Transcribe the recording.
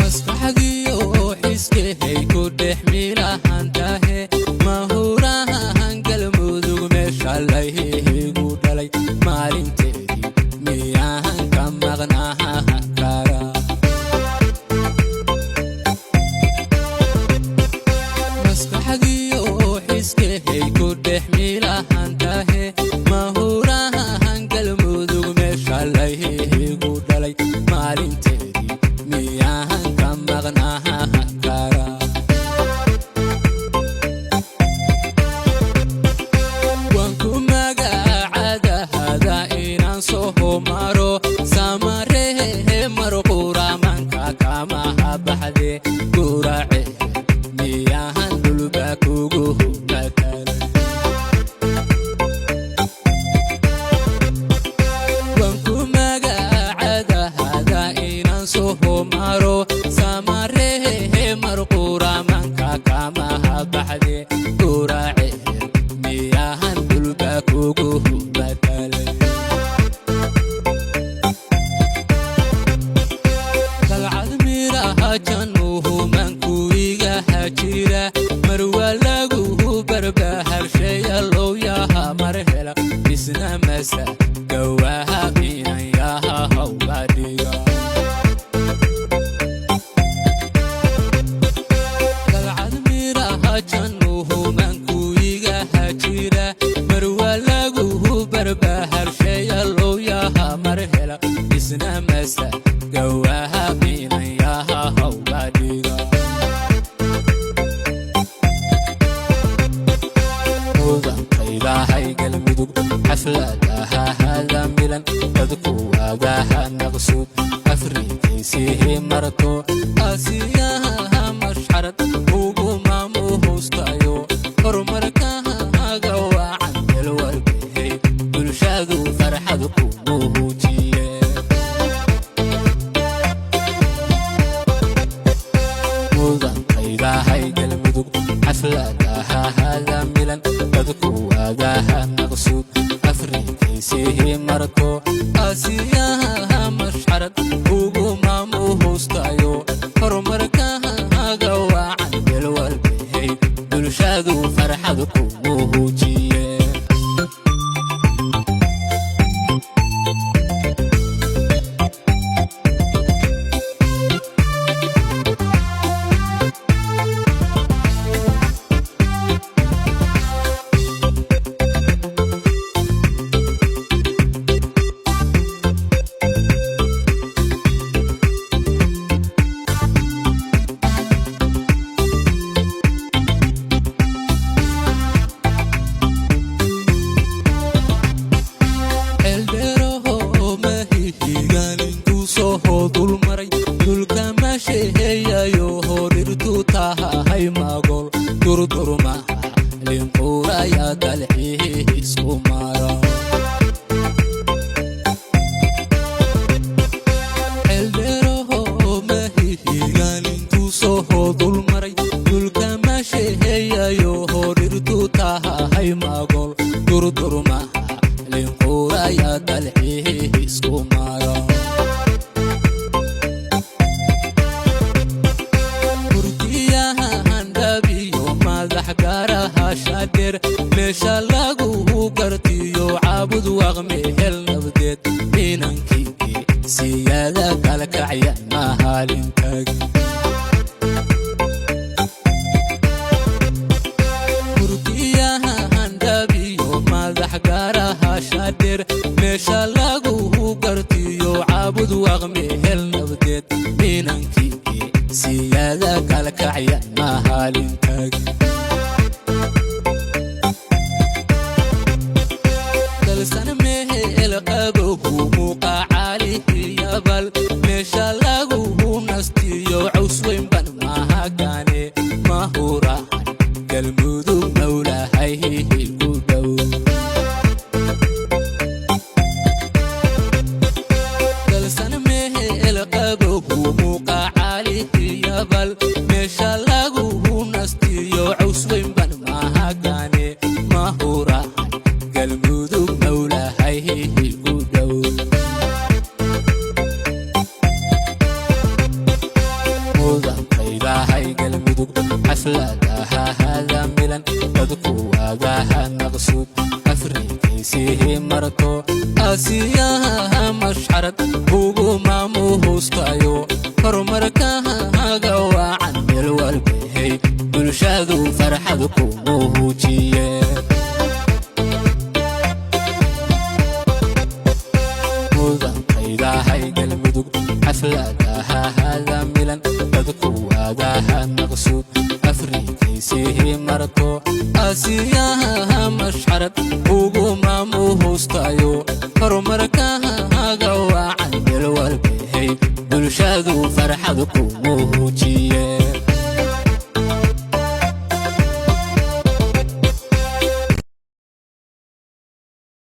Maskaxdiyo xiskahay ku dhex milahantahe, mahurahan Galmudug meesha layhigu dhalay, maalinteedii miyahan ka maqnaha kara? Maskaxdiyo xiskahay ku dhex milahantahe, mahurahan Galmudug meesha layhigu dhalay, maalinteedii miyahan ka maqnaha kara? Waan ku magacadahada inaan soo maro samarehe, marquramanka kamaha baxde gurace, miyahan dhulba kugu matalay? Waan ku magacadahada inaan soo maro samarehe, marquramanka kamaha baxde gurace, miyahan dhulba kugu matalay? Kalcad miraha jannuhu mankuigaha jira, marwa laguhu barbaharsheeya lowyaha mar hela isna masa gawaha inanyaha hawbadhiga. Kalcad miraha jannuhu mankuigaha jira, marwa laguhu barbaharsheeya lowyaha mar hela isna masa gawaha inanyaha hawbadhiga. Mudankaydahay Galmudug xafladaha hada milan, dadku waadaha naqsuud Afrikaysihi marto, Aasiyaha mashxarad ugu maamuhustayo, horumarkahaga waacan meel walbahey bulshadu farxad ku muujiye. Mudankaydahay Galmudug xafladaha hada milan, dadku waadaha naqsuud Afrikaysihi marto, Aasiyaha mashxarad ugu maamuhustayo, horumarkahaga waacan meel walbahey bulshadu farxad ku muujiye. Xeeldheeraho mahihigaan intuu soo dulmaray, dhulka masheeyayo horirtu tahay magol durdurmaha linquuraya dalxiisku mara. Xeeldheeraho mahihigaan intuu soo dulmaray, dhulka masheeyayo horirtu tahay magol durdurmaha linquuraya dalxiisku mara. Hurdiyaha handhabiyo madax gaaraha shaadheer, meesha lagu gartiyo caabud waqme hel nabdeed, inankii siyaada kalkacya mahaalintag. Hurdiyaha handhabiyo madax gaaraha shaadheer, meesha lagu gartiyo caabud waqme hel nabdeed, inankii siyaada kalkacya mahaalintag. Dalsan mehel qabohu muuqacaalihiyabal, meesha lagu nastiyo caws weyn ban mahagane, mahurahan Galmudug mawlahay ku dhow. Dalsan mehel qabohu muuqacaalihiyabal, meesha lagu nastiyo caws weyn ban mahagane, mahurahan Galmudug mawlahay ku dhow. Xafladahahada milan dadku waadaha maqsuud, Afrikaysihi marto, Aasiyaha mashxarad ugu maamuhustayo. Horumarkahaga waacan meel walbahey bulshadu farxad kumuhuujiye. Mudantaydahay Galmudug, xafladahahada milan dadku waadaha maqsuud, Afrikaysihi marto, Aasiyaha mashxarad ugu maamuhustayo. Horumarkahaga waacan meel walbahey bulshadu farxad.